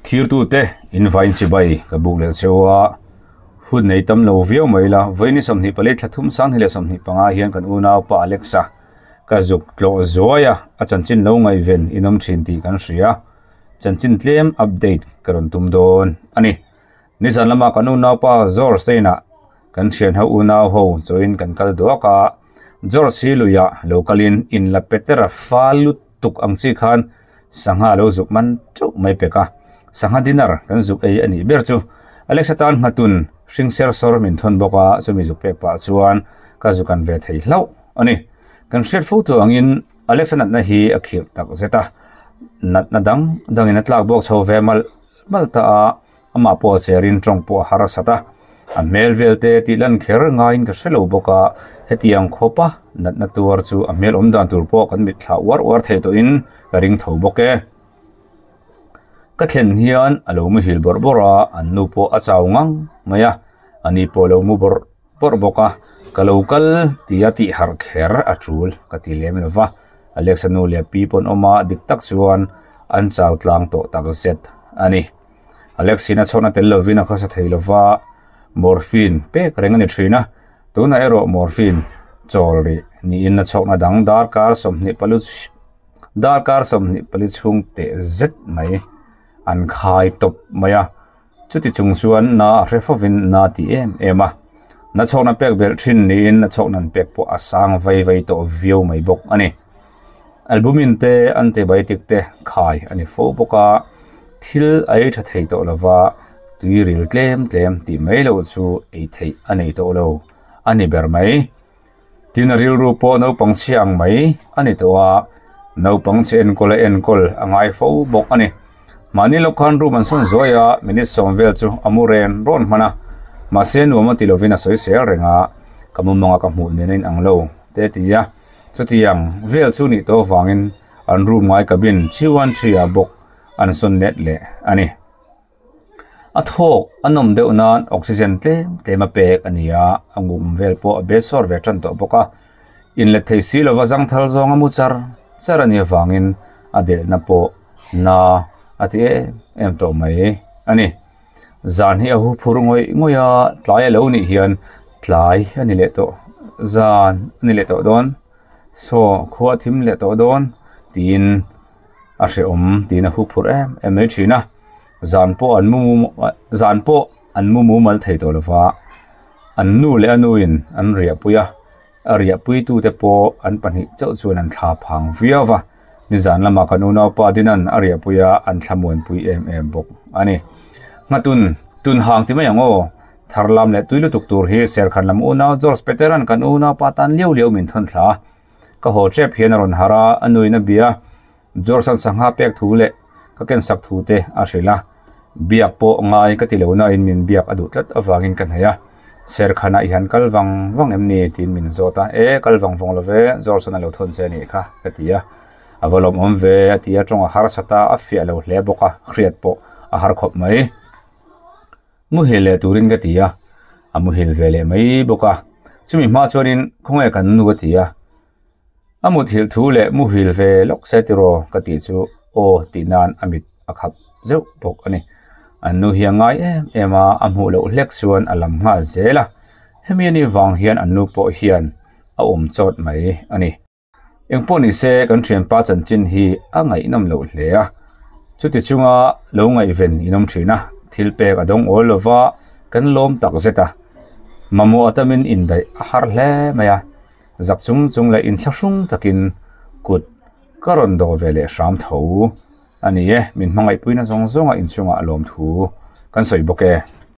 Thirtute in vain chibai ka buk leh cheu a, hun nei tam lo viau mai la, vawiin ni 24 thla thum 2025 hian kan unaupa Alexa ka zuk tlawh zuai a, a chanchin lo ngaihven in awm thin tih kan hria, chanchin tlem update ka rawn tum dawn a ni. Nizan lama kan unaupa George te inah kan thian ho unau ho chawin kan kal duak a, George hi luiah lo kalin in la Petera fa lutuk ang chi khan sangha lo zuk man teuh mai pek a, sangha dinner kan zuk ei a nih ber chu. Alexa tan nghatun hring ser sawr min thawn bawk a, chumi zuk pek pah chuan ka zu kan ve thei hlauh a ni. Kan hriat fo tawh angin Alexa natna hi a khirh tak zet a, natna dang dangin a tlak bawk chho ve malh malh ta a, Amah pawh a cherin tawng pawh a har a sat a, a hmel vel te tih lan kher ngaiin ka hre lo bawk a, hetiang khawpa natna tuar chu a hmel awm dan tur pawh kan mitthla uar uar thei tawhin ka ring tho bawk e. Ka thlen hian a lo muhil bawrh bawrh a, an nu pawh a chau ngang mai a, ani pawh a lo mu bawrh bawrh bawk a, ka lo kal tia tih harh kher a tul ka ti lem lo va, Alexa nu leh pi pawn awm a, dik tak chuan an chau tlang tawh takzet a ni. Alexina chhawrna tel lovin a khawsa thei lova, morphine pek reng a ni thin a, tunah erawh morphine chawl rih niin a chhawkna dang darkar 24 darkar 24 chhung teh zet mai an khai tawp mai a, chuti chung chuan na a hre fovin na ti em em a, na chhawkna pek belh thin niin a chhawkna an pek pawh a sang vei vei tawh viau mai bawk a ni. Albumin te antibiotic te khai a ni fo bawk a, thil a ei tha thei tawh lova tui ril tlem tlem tih mai loh chu ei theih a nei tawh lo a ni ber mai. Tin a rilru pawh naupang chhia ang mai a ni tawh a, naupang chhe enkawl a enkawl a ngai fo bawk a ni. Mahni lawk khan room an sawn zuai a, minute sawm vel chu a mu ren rawn hman a, mahse nuam a ti lovin a sawi sel reng a, ka mumanga ka hmuh nen a inang lo te ti a. Chutiang vel chu nih tawh avangin an room ngai cabin Chiwan Tree-ah bawk an sawn let leh a ni. A thawk a nawm deuh nan oxygen tlem tlem a pek a ni a, a ngum vel pawh a bet sawr ve tan tawh bawk a. Inlet thei si lova zangthal zawng a mu char char a nih avangin a delhna pawh na a ti em em tawh mai a ni. Zan hi a hu phur ngawih ngawih a, tlai a lo nih hian tlai a ni leh tawh zan a ni leh tawh dawn saw khua a thim leh tawh dawn tiin a hrehawm tiin a hu phur em em mai thin a, zan pawh an mu zan pawh an mu mumal thei tawh lova an nu leh a nu in an riahpui a. A riahpui tute pawh an pahnih chauh chuan an thla phang viau va, nizan lamah kan unaupa Dinan a riahpui a, an thla muanpui em em bawk a ni. Nghatun, tun hang ti mai ang aw, thar lam leh tui lutuk tur hi Serkhan lam unau George Peteran kan unaupa tan liau liau min thawn thla a, ka haw tep hian a rawn harh a, a nuin a bia. George-a'n sangha pek thu leh ka kensak thu te a hrilh a, biak pawh ngai ka ti lo nain min biak a duh tlat avangin ka hnaih a, Serkhanah i han kal vang vang em ni? tiin min zawt a, E, kal vang vang lo ve, George-a'n a lo thawn che a nih kha, ka ti a, a va lawmawm ve, a ti a, tawng a harsat a, a fiah lo hle bawk a, hriat pawh a har khawp mai. Muhil leh turin ka ti a, a muhil ve leh mai bawk a, chumi hma chuanin khawnge kan nu a ti a, A muthilh thu leh muhil ve lawk se tiraw ka tih chu aw tih nan a mit a khap zeuh bawk a ni. An nu hi a ngai em em a, a hmuh loh hlek chuan a lam nghal zel a, hemi anih vang hian an nu pawh hian a awm chawt mai a ni. Engpawh ni se kan thianpa chanchin hi a ngaihnawm loh hle a, chuti chunga lo ngaihven in awm thin a, thil pek a dawng awl lova kan lawm tak zet a, mamawh atamin indaih a har hle mai a. Zak chung chung leh inthlahrung takin kut ka rawn dawh ve leh hram tho a ni e, min hmangaihpuina zawng zawnga inchungah lawmthu kan sawi bawk e.